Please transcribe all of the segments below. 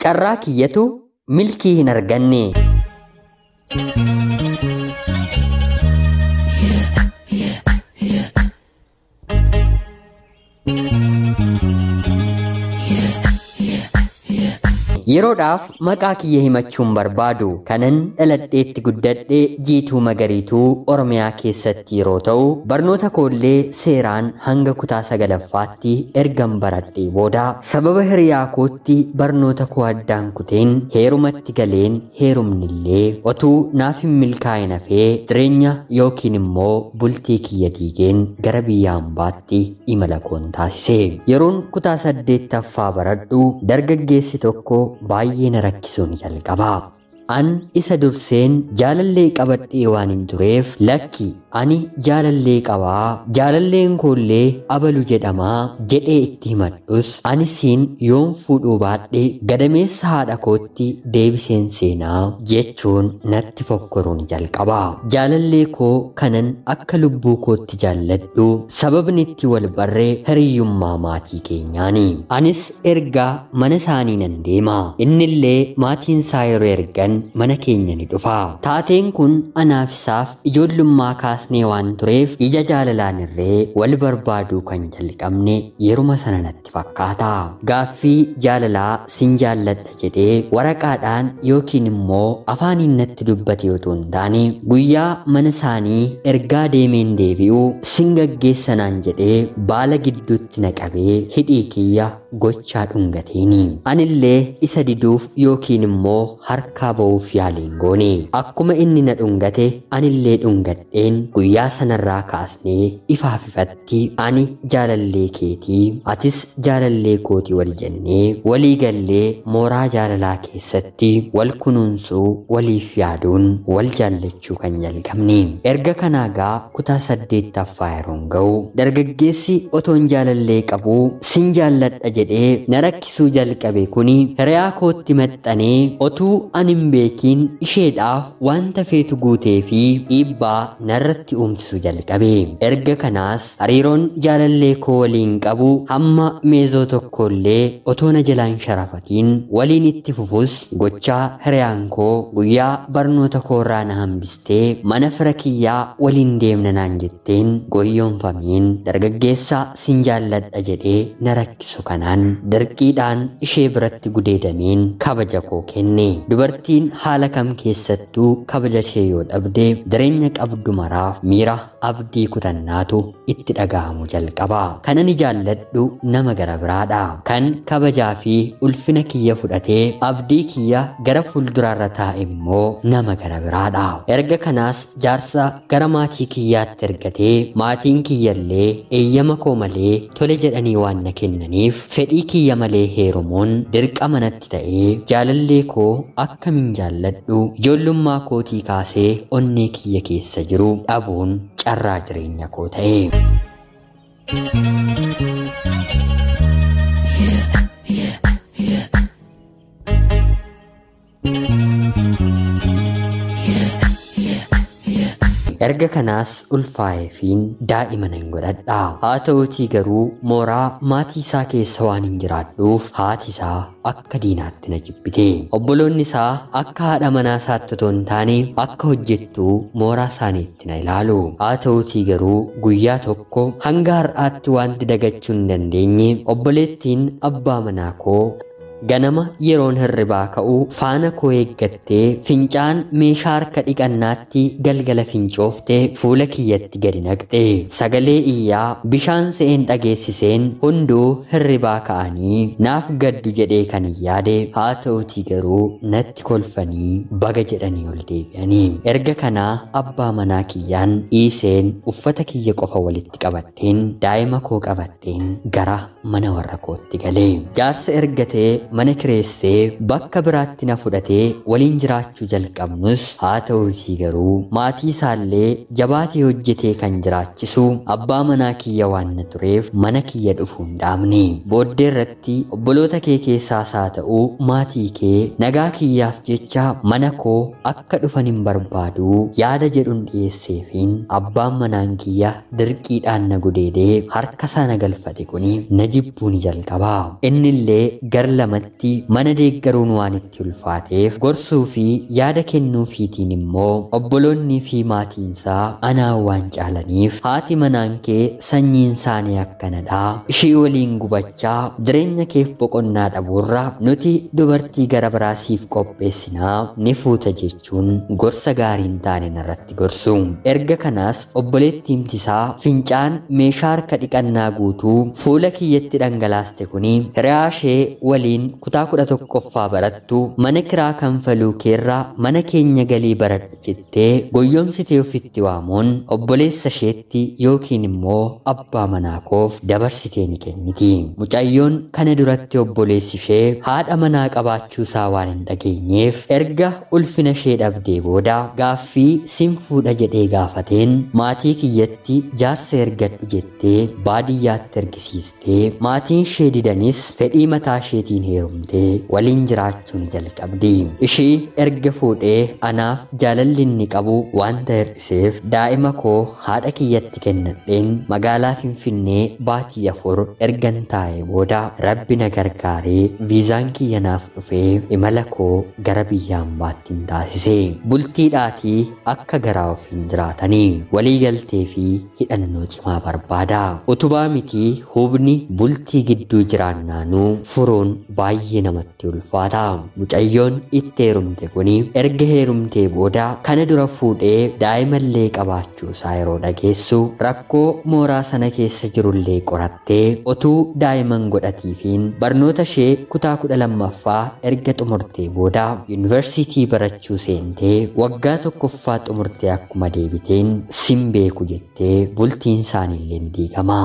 Carraa kiyyatu milkii hin arganne. Yeroodhaaf maqaa kiyya himachuun barbaadu kanan dhaladheetti guddadhe Jiituu Magariituu Oromiyaa keessatti yeroo ta'u, barnoota koollee seeraan hanga kutaa 9ffaatti ergan baradhee booda sababa hiriyaa kootti barnoota koo addaan kuteen heerumatti galeen, heerumnillee otuu naaf hin milkaa'in hafee jireenya yookiin immoo bultii kiyya diigeen gara biyya hambaatti imala koon taasise. Yeroon kutaa 8ffaa baradhu dargaggeessi tokko baay'ee na rakkisuun jalqaba. An isa durseen jaalallee qabadhee waan hin tureef, lakki ani jaalallee qabaa, jaalalleen koollee abalu jedhamaa jedhee itti himadhus, ani siin yoon fuudhuu baadhe gadameessa haadha kootti deebiseen seenaa jechuun natti fokkoruun jalqaba. Jaalallee koo kanan akka lubbuu kootti jaalladhu sababni itti wal barree hiriyyummaa maatii keenyaani. Anis ergaa mana isaanii nan deema. Innillee maatiin isaa yeroo ergan mana keenya ni dhufa. Taateen kun anaaf isaaf ijoollummaa kaasnee waan tureef ija jaalalaan irree wal barbaaduu kan jalqabne yeruma sana natti fakkaata. Gaaffii jaalalaa sin jaalladha jedhee waraqaadhaan yookiin immoo afaaniin natti dubbate otoo hin taane, guyyaa mana isaanii ergaa deemeen deebi'u sin gaggeessanaan jedhee baala gidduutti na qabee hidhii kiyya gochaa dhungateeni. Anillee isa diduuf yookiin immoo harkaa ba'uuf yaaliin goone. Akkuma inni na dhungate anillee dhungadheen guyyaa sanarraa kaasnee ifaaf ifatti ani jaalallee keetii atis jaalallee kootii wal jennee walii gallee mooraa jaalalaa keessatti wal kunuunsuu, waliif yaaduun wal jaallachuu kan jalqabne. Erga kanaa gaa kutaa 8ffaa yeroon ga'u dargaggeessi otoon jaalallee qabuu sin jaalladha jedhee na rakkisuu jalqabe kuni hiriyaa kootti maxxanee otuu ani hin beekiin isheedhaaf wanta feetu guutee fi dhiibbaa narratti uumsisuu jalqabe. Erga kanaas hariiroon jaalallee koo waliin qabu hamma meezoo tokkollee otoo na jalaan sharafatiin waliin itti fufus, gochaa hiriyaan koo guyyaa barnoota koorraa na hambistee mana fira kiyyaa waliin deemna naan jetteen goyyoonfamiin dargaggeessa sin jaalladha jedhee na rakkisu kanaan dirqiidhaan ishee biratti gudeedameen kabaja koo kenne. Dubartiin haala kam keessattuu kabaja ishee yoo dhabde jireenya qabdu maraaf miira abdii kutannaatu itti dhaga'amu jalqaba. Kan ani jaalladhu nama gara biraadha. Kan kabajaa fi ulfina kiyya fudhatee abdii kiyya gara fuulduraarra taa'e immoo nama gara biraadha. Erga kanaas jaarsa gara maatii kiyyaatti ergatee maatiin kiyyallee eeyyama koo malee tole jedhanii waan na kennaniif fedhii kiyya malee heerumuun dirqama natti ta'ee jaalallee koo akkamiin jaalladhu ijoollummaa kootii kaasee onnee kiyya keessa jiru dhabuun carraa jireenya koo ta'e. Erga kanaas ulfaa'eefiin daa'ima nan godhadha. Haa ta'uutii garuu mooraa maatii isaa keessa waan hin jiraadhuuf haati isaa akka diinaatti na jibbite. Obboloonni isaa akka haadha manaa isaatti otoo hin taane akka hojjettuu mooraa isaaniitti na ilaalu. Haa ta'uutii garuu guyyaa tokko hanga har'aatti wanti dagachuu hin dandeenye obboleettiin abbaa manaa koo ganama yeroon hirribaa ka'u faana koo eeggattee fincaan meeshaa harka dhiqannaatti galgala fincooftee fuula kiyyatti gadi naqxe. Sagalee iyyaa bishaan se'een dhageessiseen hunduu hirribaa ka'anii naaf gaddu jedhee kan hin yaade, haa ta'utii garuu natti kolfanii baga jedhanii ol deebi'anii. Erga kanaa abbaa manaa kiyyaan dhiiseen uffata kiyya qofa walitti qabadheen daa'ima koo qabadheen gara mana warra kootti galee. Jaarsa ergatee mana kireessee bakka biraatti na fudhatee waliin jiraachuu jalqabnus, haa ta'uutii garuu maatii isaallee jabaatee hojjetee kan jiraachisu abbaa manaa kiyya waan na tureef mana kiyya dhufuu hin dhaabne. Booddee irratti obboloota kee keessaas haa ta'u maatii kee nagaa kiyyaaf jecha mana koo akka dhufan hin barbaadu yaada jedhuun dhiyeesseefiin abbaan manaan kiyya dirqiidhaan na gudeedee harka isaa na galfate kuni na jibbuu ni jalqaba. Innillee gar lamatti sanatti mana deeggaruun waan itti ulfaateef gorsuu fi yaada kennuufiitiin immoo obboloonnii fi maatiinsaa anaan waan caalaniif haati manaan kee sanyiin isaanii akkanadhaa, ishii waliin gubachaa jireenya keef boqonnaa dhabuurra nuti dubartii gara biraa siif qopheessinaa ni fuuta jechuun gorsa gaarii hin taane narratti gorsu. Erga kanaas obboleettiin isaa fincaan meeshaa harka dhiqannaa guutuu fuula kiyyatti dhangalaaste kuni hiriyaa ishee waliin kutaa 11ffaa barattu mana kiraa kanfaluu keerraa mana keenya galii baradhu jettee goyyomsitee ofitti waamuun obboleessa isheetti yookiin immoo abbaa manaa koof dabarsitee ni kenniti. Mucayyoon kana duratti obboleessi ishee haadha manaa qabaachuu isaa waan hin dhageenyeef erga ulfina ishee dhabdee booda gaaffii sin fuudha jedhee gaafateen maatii kiyyatti jaarsa ergadhu jettee baadiyyaatti ergisiistee maatiin ishee didanis fedhii mataa isheetiin heerumtee waliin jiraachuu ni jalqabdi. Ishii erga fuudhee anaaf jaalalli inni qabu wanta hir'iseef daa'ima koo haadha kiyyatti kennadheen magaalaa Finfinnee baatii 4 ergan taa'ee booda Rabbi na gargaaree viizaan kiyya naaf dhufee imala koo gara biyya hambaatti hin taasise. Bultiidhaatii akka garaa ofiin jiraatanii walii galtee fi hidhannoo cimaa barbaada. Utubaa mitii hubni bultii gidduu jiraannaanuu furuun baay'ee namatti ulfaata. Mucayyoon itti heerumte kuni erga heerumtee booda kana dura fuudhee daa'imallee qabaachuu isaa yeroo dhageessu rakkoo mooraa sana keessa jirullee qorattee otuu daa'iman godhatiifiin barnoota ishee kutaa 12ffaa erga xumurtee booda yuunivarsiitii barachuu seentee waggaa 1ffaa xumurtee akkuma deebiteen sin beeku jettee bultiin isaaniillee ni diigama.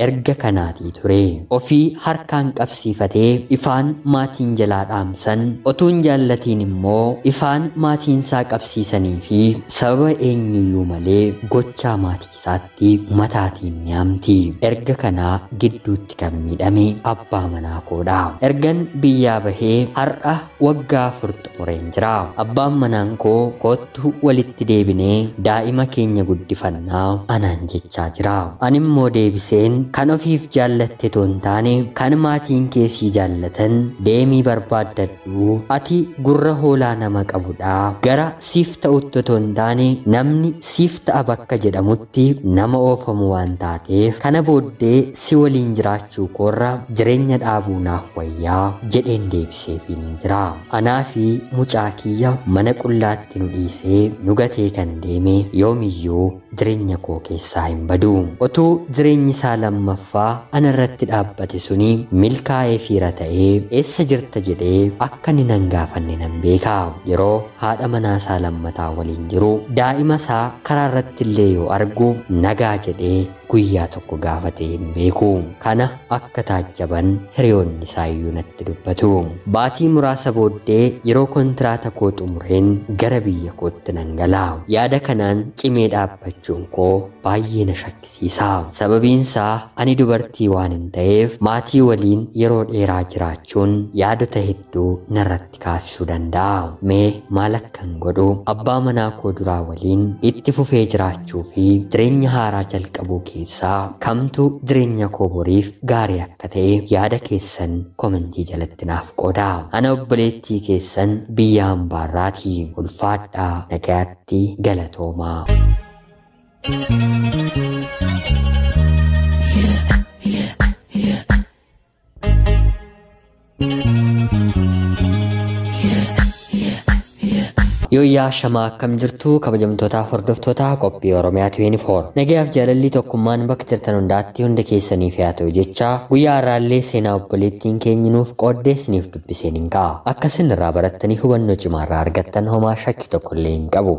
Erga kanaatii ture ofii harkaan qabsiifatee ifaan maatiin jalaa dhaamsan otuun jaallatiin immoo ifaan maatiin isaa qabsiisanii fi sababa eenyuyyuu malee gochaa maatii isaatti mataatiin ni hamti. Erga kanaa gidduutti kan miidhame abbaa manaa koodha. Ergan biyyaa bahee har'a waggaa 4 xumureen jira. Abbaan manaan koo koottu walitti deebinee daa'ima keenya guddifannaa anaan jechaa jira. Ani immoo deebiseen kan ofiif jaallatte otoo hin taane kan maatiin keessii jaallatan deemii barbaaddadhu, ati gurra hoolaa nama qabudha, gara siif ta'utti otoo hin taane namni siif ta'a bakka jedhamutti nama oofamu waan taateef kana booddee si waliin jiraachuu koorra jireenya dhaabuu naaf wayyaa jedheen deebiseefiin jira. Anaa fi mucaa kiyya mana qullaatti nu dhiisee nu gatee kan deeme yoomiyyuu jireenya koo keessaa hin badu. Otuu jireenyi isaa lammaffaa ana irratti dhaabbate suni milkaa'ee fiira ta'ee eessa jirta jedhee akka inni nan gaafanne nan beeka. Yeroo haadha manaa isaa lammataa waliin jiru daa'ima isaa karaa irratti illee yoo argu nagaa jedhee guyyaa tokko gaafatee hin beeku. Kana akka taajjaban hiriyoonni isaa iyyuu natti dubbatu. Baatii muraasa booddee yeroo kontiraata koo xumureen gara biyya kootti nan gala. Yaada kanaan cimee dhaabbachuun koo baay'ee na shakkisiisa. Sababiin isaa ani dubartii waan hin ta'eef maatii waliin yeroo dheeraa jiraachuun yaadota hedduu narratti kaasisuu danda'a. Mee maal akkan godhu abbaa manaa koo duraa waliin itti fufee jiraachuu fi jireenya haaraa jalqabuu keessaa kamtu jireenya koo boriif gaarii akka ta'e yaada keessan komentii jalatti naaf qoodaa. Ana obboleettii keessan biyya hambaarraatii. Ulfaadhaa, nagayaatti, galatoomaa. Yooyyaa shamaa akkam jirtu kabajamtootaaf hordoftoota qophii Oromiyaa 24. Nagayaaf jaalalli tokkummaan bakka jirtan hundaatti hunda keessaniif haa ta'u jecha guyyaa har'aallee seenaa obboleettiin keenya nuuf qooddee isiniif dubbiseen hin ka'a. Akka isin irraa barattanii hubannoo cimaa irraa argattan homaa shakkii tokkollee hin qabu.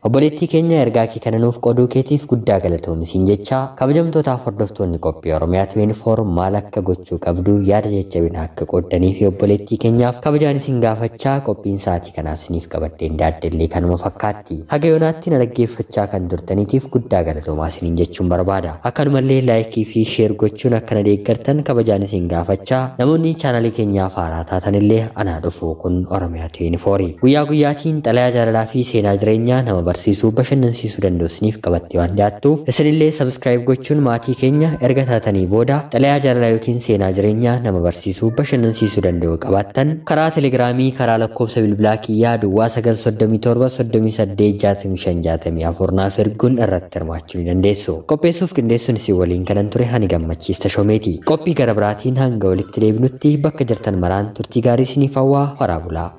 Obboleettii keenya, ergaa kee kana nuuf qooduu keetiif guddaa galatoomi siin jecha. Kabajamtootaaf hordoftoonni qophii Oromiyaa 24, maal akka gochuu qabdu yaada jajjabina akka qooddanii fi obboleettii keenyaaf kabajaan isin gaafachaa, qophiin sa'aatii kanaaf isiniif qabadheen daaddellee kanuma fakkaatti. Haga yoonaatti na dhaggeeffachaa kan turtaniitiif guddaa galatoomaa isiniin jechuun barbaada. Akkanumallee like fi share gochuun akkana deeggartan kabajaan isin gaafachaa, namoonni chaanalii keenyaaf haaraa taatanillee anaa dhufu. Kun Oromiyaa 24. Guyyaa guyyaatiin xalayaa jaalalaa fi seenaa jireenyaa nama barsiisuu, bashannansiisuu danda'u isiniif qabattee waan dhiyaattuuf, isinillee subscribe gochuun maatii keenya erga taatanii booda, xalayaa jaalalaa yookiin seenaa jireenyaa nama barsiisuu, bashannansiisuu danda'u qabaattan karaa Telegiraamii, karaa lakkoofsa bilbilaa kiyyaa 0937 38 65 64 naaf erguun irratti hirmaachuu ni dandeessu. Qopheessuuf qindeessuun isin waliin kanan ture hani Gammachiista Shomeeti. Qophii gara biraatiin hanga walitti deebinutti bakka jirtan maraan turtii gaarii isiniif hawwaa, horaa bulaa.